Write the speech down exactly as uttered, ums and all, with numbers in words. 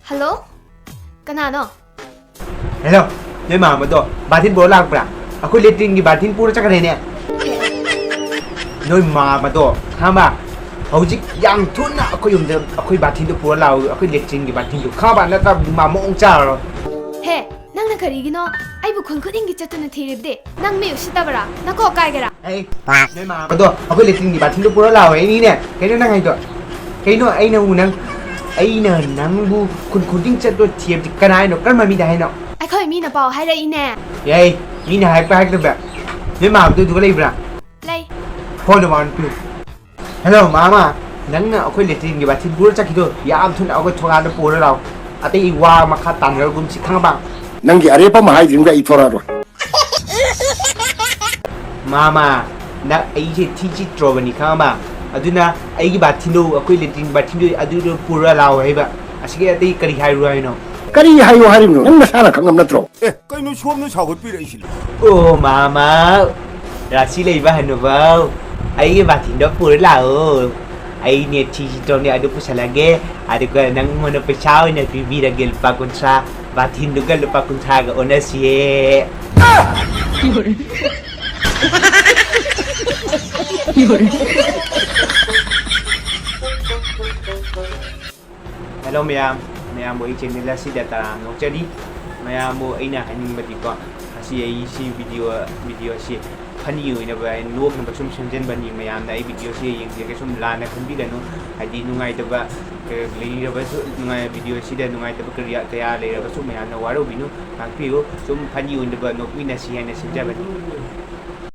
Hello? ꯀꯅꯥꯅꯣ? Hello, ꯅꯣꯏ ꯃꯥꯝꯃꯗꯣ ꯕꯥꯊꯤꯟ ꯄꯨꯔ ꯂꯥꯛꯄ꯭ꯔꯥ? ꯑꯩꯈꯣꯏ ꯂꯦꯇ꯭ꯔꯤꯟꯒꯤ ꯕꯥꯊꯤꯟ ꯄꯨꯔ ꯆꯠꯈ꯭ꯔꯦꯅꯦ꯫ ꯅꯣꯏ ꯃꯥꯝꯃꯗꯣ, ꯈꯪꯉꯕ? ꯍꯧꯖꯤꯛ ꯌꯥꯝ ꯊꯨꯅ ꯑꯩꯈꯣꯏ ꯌꯨꯝꯗ ꯑꯩꯈꯣꯏ ꯕꯥꯊꯤꯟꯗꯣ ꯄꯨꯔ ꯂꯥꯛꯑꯣ, ꯑꯩꯈꯣꯏ ꯂꯦꯇ꯭ꯔꯤꯟꯒꯤ ꯕꯥꯊꯤꯟꯗꯣ, ꯈꯪꯉꯕ? ꯅꯠꯇ꯭ꯔ ꯃꯥ ꯃꯑꯣꯡ ꯆꯥꯔꯔꯣꯏ꯫ ꯍꯦ, ꯅꯪꯅ ꯀꯔꯤꯒꯤꯅꯣ ꯑꯩꯕꯨ ꯈꯨꯟ ꯈꯨꯗꯤꯡꯒꯤ ꯆꯠꯇꯨꯅ ꯊꯤꯔꯤꯕꯗꯤ? ꯅꯪ ꯃꯤ ꯎꯁꯤꯠꯇꯕꯔꯥ? ꯅꯀꯣꯛ ꯀꯥꯏꯒꯦꯔꯥ? ꯑꯩ ꯅꯣꯏ ꯃꯥꯝꯃꯗꯣ ꯑꯩꯈꯣꯏ ꯂꯦꯇ꯭ꯔꯤꯟꯒꯤ ꯕꯥꯊꯤꯟꯗꯣ ꯄꯨꯔ ꯂꯥꯛꯑꯣ ꯍꯥꯏꯅꯤꯅꯦ꯫ ꯀꯩꯅꯣ ꯅꯪ ꯍꯥꯏꯗꯣ? ꯀꯩꯅꯣ ꯑꯩꯅꯕꯨ ꯅꯪ, ꯑꯩꯅ ꯅꯪꯕꯨ ꯈꯨꯟ ꯈꯨꯗꯤꯡ ꯆꯠꯇꯣ ꯊꯤꯕꯗꯤ ꯀꯅꯥ ꯍꯥꯏꯅꯣ? ꯀꯔꯝꯕ ꯃꯤꯗ ꯍꯥꯏꯅꯣ? ꯑꯩꯈꯣꯏ ꯃꯤꯅ ꯄꯥꯎ ꯍꯥꯏꯔꯛꯏꯅꯦ꯫ ꯌꯥꯏ, ꯃꯤꯅ ꯍꯥꯏꯔꯛꯄ ꯍꯥꯏꯔꯛꯇꯕ꯫ ꯅꯣꯏ ꯃꯥꯝꯃꯗꯣ ꯑꯗꯨꯒ ꯂꯩꯕ꯭ꯔꯥ? ꯂꯩ꯫ ꯐꯣꯟ ꯅꯝꯕꯔ ꯄꯤꯌꯨ꯫ ꯍꯦꯜꯂꯣ ꯃꯥꯝꯃ, ꯅꯪꯅ ꯑꯩꯈꯣꯏ ꯂꯦꯇ꯭ꯔꯤꯟꯒꯤ ꯕꯥꯊꯤꯟ ꯄꯨꯔ ꯆꯠꯈꯤꯗꯣ ꯌꯥꯝ ꯊꯨꯅ ꯑꯩꯈꯣꯏ ꯊꯣꯡꯒꯥꯟꯗ ꯄꯨꯔ ꯂꯥꯛꯑꯣ꯫ ꯑꯇꯩ ꯋꯥ ꯃꯈꯥ ꯇꯥꯟꯅꯔꯒꯨꯝꯁꯤ, ꯈꯪꯉꯕ? ꯅꯪꯒꯤ ꯑꯔꯦꯞꯄ ꯑꯃ ꯍꯥꯏꯗ꯭ꯔꯤꯉꯩ ꯑꯩ ꯊꯣꯔꯛꯑꯔꯣꯏ꯫ ꯃꯥꯝꯃ, ꯅꯪ ꯑꯩꯁꯦ ꯊꯤ ꯆꯤꯠꯇ꯭ꯔꯣꯕꯅꯤ, ꯈꯪꯉꯕ? ꯑꯗꯨꯅ ꯑꯩꯒꯤ ꯕꯥꯊꯤꯟꯗꯣ, ꯑꯩꯈꯣꯏ ꯂꯦꯇ꯭ꯔꯤꯟ ꯕꯥꯊꯤꯟꯗꯣ ꯑꯗꯨꯗꯣ ꯄꯨꯔ ꯂꯥꯛꯑꯣ ꯍꯥꯏꯕ꯫ ꯑꯁꯤꯒꯤ ꯑꯇꯩ ꯀꯔꯤ ꯍꯥꯏꯔꯨ ꯍꯥꯏꯅꯣ? ꯀꯔꯤ ꯍꯥꯏꯌꯣ ꯍꯥꯏꯔꯤꯕꯅꯣ? ꯅꯪ ꯅꯁꯥꯅ ꯈꯪꯉꯝ ꯅꯠꯇ꯭ꯔꯣ? ꯑꯦ, ꯀꯩꯅꯣ ꯁꯣꯝꯅ ꯁꯥꯎꯒꯠꯄꯤꯔꯛꯏꯁꯤꯅ? ꯑꯣ ꯃꯥꯝꯃ, ꯔꯥꯁꯤ ꯂꯩꯕ ꯍꯅꯨꯕꯧ, ꯑꯩꯒꯤ ꯕꯥꯊꯤꯟꯗꯣ ꯄꯨꯔ ꯂꯥꯛꯑꯣ꯫ ꯑꯩꯅꯦ ꯊ꯭ꯔꯤ ꯁꯤꯇꯔꯅꯦ ꯑꯗꯨ ꯄꯨꯁꯜꯂꯒꯦ, ꯑꯗꯨꯒ ꯅꯪꯉꯣꯟꯗ ꯄꯩꯁꯥ ꯑꯣꯏꯅ ꯄꯤꯕꯤꯔꯒꯦ ꯂꯨꯄꯥ ꯀꯨꯟꯊ꯭ꯔꯥ꯫ ꯕꯥꯊꯤꯟꯗꯨꯒ ꯂꯨꯄꯥ ꯀꯨꯟꯊ꯭ꯔꯥꯒ ꯑꯣꯟꯅꯁꯤꯌꯦ꯫ ꯍꯦꯜꯂꯣ ꯃꯌꯥꯝ, ꯃꯌꯥꯝꯕꯨ ꯑꯩ ꯆꯦꯅꯦꯜ ꯑꯁꯤꯗ ꯇꯔꯥꯝꯅ ꯑꯣꯛꯆꯔꯤ꯫ ꯃꯌꯥꯝꯕꯨ ꯑꯩꯅ ꯍꯥꯏꯅꯤꯡꯕꯗꯤꯀꯣ, ꯉꯁꯤ ꯑꯩ ꯁꯤ ꯚꯤꯗꯤꯑꯣ, ꯚꯤꯗꯤꯑꯣ ꯑꯁꯤ ꯐꯅꯤ ꯑꯣꯏꯅꯕ ꯑꯩ ꯅꯣꯛꯅꯕ ꯁꯨꯝ ꯁꯦꯝꯖꯤꯟꯕꯅꯤ꯫ ꯃꯌꯥꯝꯅ ꯑꯩ ꯚꯤꯗꯤꯑꯣꯁꯤ ꯌꯦꯡꯖꯒꯦ ꯁꯨꯝ ꯂꯥꯟꯅ ꯈꯟꯕꯤꯒꯅꯨ꯫ ꯍꯥꯏꯗꯤ ꯅꯨꯡꯉꯥꯏꯇꯕ, ꯑ, ꯂꯩꯔꯕꯁꯨ, ꯅꯨꯡꯉꯥꯏ-, ꯚꯤꯗꯤꯑꯣ ꯑꯁꯤꯗ ꯅꯨꯡꯉꯥꯏꯇꯕ ꯀꯌꯥ, ꯀꯌꯥ ꯂꯩꯔꯕꯁꯨ ꯃꯌꯥꯝꯅ ꯋꯥꯔꯧꯕꯤꯅꯨ, ꯉꯥꯛꯄꯤꯌꯨ꯫ ꯁꯨꯝ ꯐꯅꯤ ꯑꯣꯏꯅꯕ ꯅꯣꯛꯃꯤꯟꯅꯁꯤ ꯍꯥꯏꯅ ꯁꯦꯝꯖꯕꯅꯤ꯫